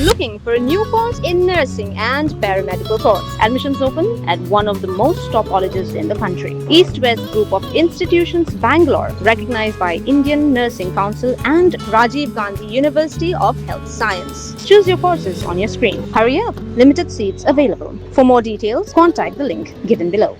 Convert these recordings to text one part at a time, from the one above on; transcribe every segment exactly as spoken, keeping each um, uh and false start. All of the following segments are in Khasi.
Looking for a new course in nursing and paramedical course? Admissions open at one of the most top colleges in the country. East West Group of Institutions, Bangalore, recognized by Indian Nursing Council and Rajiv Gandhi University of Health Science. Choose your courses on your screen. Hurry up, limited seats available. For more details, contact the link given below.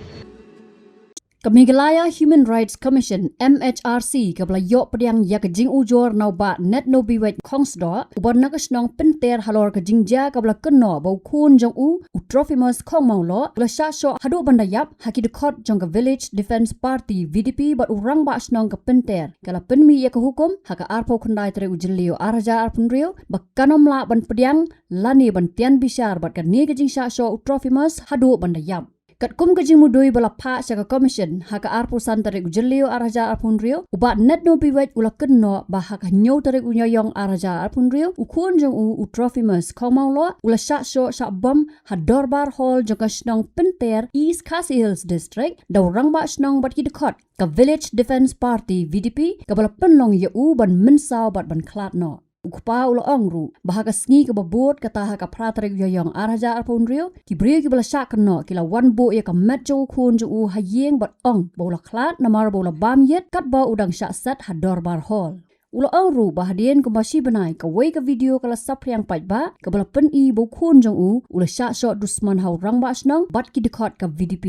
Ka Meghalaya Human Rights Commission, M H R C, kaba la ïoh pdiang ïa ka jingujor na u Bah Nednobiwet Khongsdoh, uba na ka shnong Pynter, halor ka jingjia kaba la kynnoh ba u khun jong u, u Trophimus Khongmawloh, u la shah shoh haduh ban da ïap ha ki dkhot jong ka Village Defence Party, V D P, bad u rangbah shnong ka Pynter. Ka la pynmih ïa ka hukum ha ka arphew khyndai tarik u Jylliew ar hajar arphew hynriew, ba kan ym lah ban pdiang lane ban tian bishar bad kane ka jingshah shoh u Trophimus haduh ban da ïap. Katkum ka jingmudui ba la phah sha ka Commission ha ka arphew san tarik u Jylliew ar hajar arphew hynriew, u Bah Nednobiwet u la kynnoh ba ha ka hynñiew tarik u Ïaïong ar hajar arphew hynriew, u khun jong u, u Trophimus Khongmawloh, u la shah shoh shah bom ha Dorbar Hall jong ka shnong Pynter, East Khasi Hills District, da u rangbah shnong bad ki dkhot ka Village Defence Party, V D P, kaba la pynlong ïa u ban mynsaw bad ban khlad noh. U kpa u la ong ruh ba ha ka sngi kaba bud, kata ha ka phra tarik u Ïaïong ar hajar arphew hynriew, ki briew kiba la shah kynnoh ki la wan buh ïa ka met jong u khun jong u ha ïing bad ong ba u la khlad namar ba u la bam ïit katba u dang shah set ha Dorbar Hall. U la ong ruh ba hadien kumba shi bnai kawei ka video ka la saphriang paidbah kaba la pyni ba u khun jong u u la shah shoh dusmon ha u rangbah shnong bad ki dkhot ka V D P.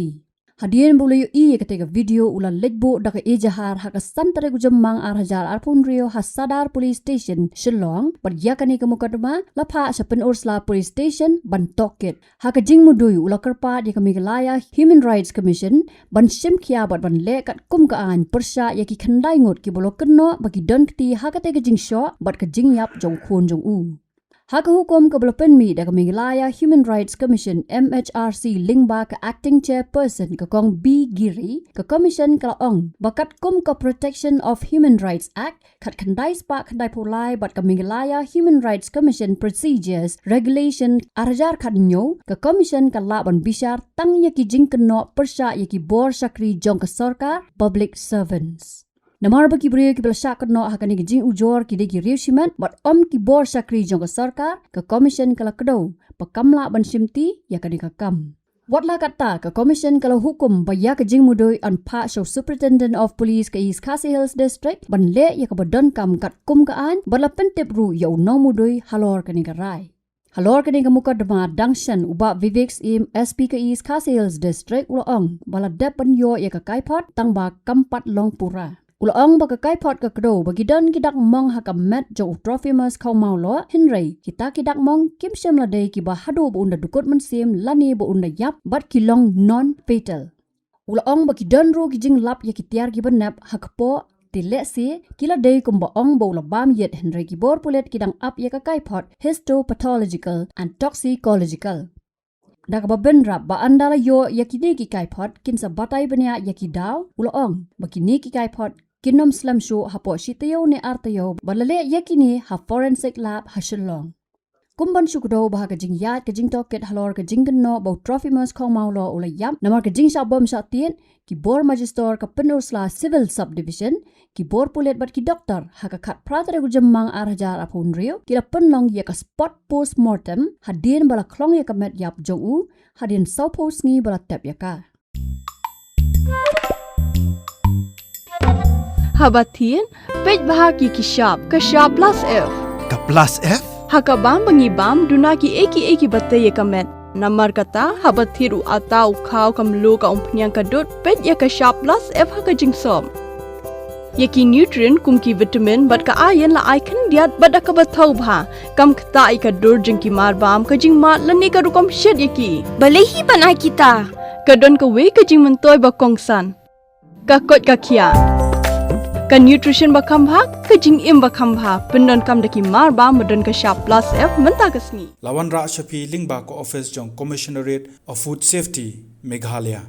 Hadien ba u la ïohi ïa katei ka video, u la leit buh da ka ejahar ha ka san tarik u Jymmang ar hajar arphew hynriew ha Sadar Police Station, Shillong, bad ïa kane ka mukotduma la phah sha Pynursla Police Station ban tohkit. Ha ka jingmudui u la kyrpad ïa ka Meghalaya Human Rights Commission ban shim khia bad ban leh katkum ka aiñ pyrshah ïa ki khyndai ngut kiba la kynnoh ba ki don kti ha katei ka jingshoh bad ka jingïap jong u khun jong u. Ha ka hukum kaba la pynmih da ka Meghalaya Human Rights Commission, M H R C, lyngba ka Acting Chairperson, ka Kong B Giri, ka Commission ka la ong ba katkum ka Protection of Human Rights Act khatkhyndai spah khyndaiphew lai bad ka Meghalaya Human Rights Commission Procedures Regulation ar hajar khathynñiew, ka Commission ka lah ban bishar tang ïa ki jingkynnoh pyrshah ïa ki bor shakri jong ka sorkar, public servants. Namar ba ki briew kiba la shah kynnoh ha kane ka jingujor ki dei ki riew shimet bad ym ki bor shakri jong ka sorkar, ka Commission ka la kdew ba kam lah ban shimti ïa kane ka kam. Wat la katta, ka Commission ka la hukum ba ïa ka jingmudui yn phah sha u Superintendent of Police ka East Khasi Hills District ban leh ïa kaba donkam katkum ka aiñ bad la pyntip ruh ïa u nongmudui halor kane ka rai. Halor kane ka mukotduma dang shen, u Bah Vivek Syiem, S P ka East Khasi Hills District, u la ong ba la dep ban ïoh ïa ka kaiphod tang ba kam pat long pura. U la ong ba ka kaiphod ka kdew ba ki don ki dak mong ha ka met jong u Trophimus Khongmawloh, hynrei kita ki dak mong kim shym la dei kiba haduh ba un da dukut mynsiem lane ba un da ïap bad ki long non-fatal. U la ong ba ki don ruh ki jinglap ïa ki tiar kiba nep ha kpoh, te lehse ki la dei kumba ong ba u la bam ïit, hynrei ki bor pulit ki dang ap ïa ka kaiphod histopathological and toxicological. Da kaba bynrap ba ynda la ïoh ïa kine ki kaiphod kin sa batai bniah ïa ki daw, u la ong ba kine ki kaiphod kin ym slem shuh hapoh shi taïew ne ar taïew ba la leh ïa kine ha forensic lab ha Shillong. Kum ban shu kdew ba ha ka jingïaid ka jingtohkit halor ka jingkynnoh ba u Trophimus Khongmawloh u la ïap namar ka jingshah bom shah tied, ki bor Magistrate ka Pynursla Civil Subdivision, ki bor pulit bad ki doktor ha ka khatphra tarik u Jymmang ar hajar arphew hynriew ki la pynlong ïa ka spot postmortem hadien ba la khlong ïa ka met ïap jong u, hadien sawphew sngi ba la tep ïa ka. Haba thied, peit bha ki ki shap, ka shap plus F. Ka plus F? Ha ka bam ba ngi bam, duna ki ei ki ei kiba tei ïa ka met. Namar kata, haba thied u atta, u khaw, ka mluh, ka umphniang, ka dud, peit ïa ka shap plus F ha ka jingsop. Ïa ki nutrient kum ki vitamin bad ka iron la ai khyndiat bad da kaba thaw bha. Kam ktah ïa ka dur jong ki marbam, ka jingmad lane ka rukom shet ïa ki. Balei hi ban ai kita? Ka don kawei ka jingmyntoi ba kongsan. Ka koit ka khiah. Ka nutrition ba kham bha, ka jingim ba kham bha. Pyndonkam da ki marbam ba don ka shap plus F mynta ka sngi. La wanrah sha phi lyngba ka office jong Commissionerate of Food Safety, Meghalaya.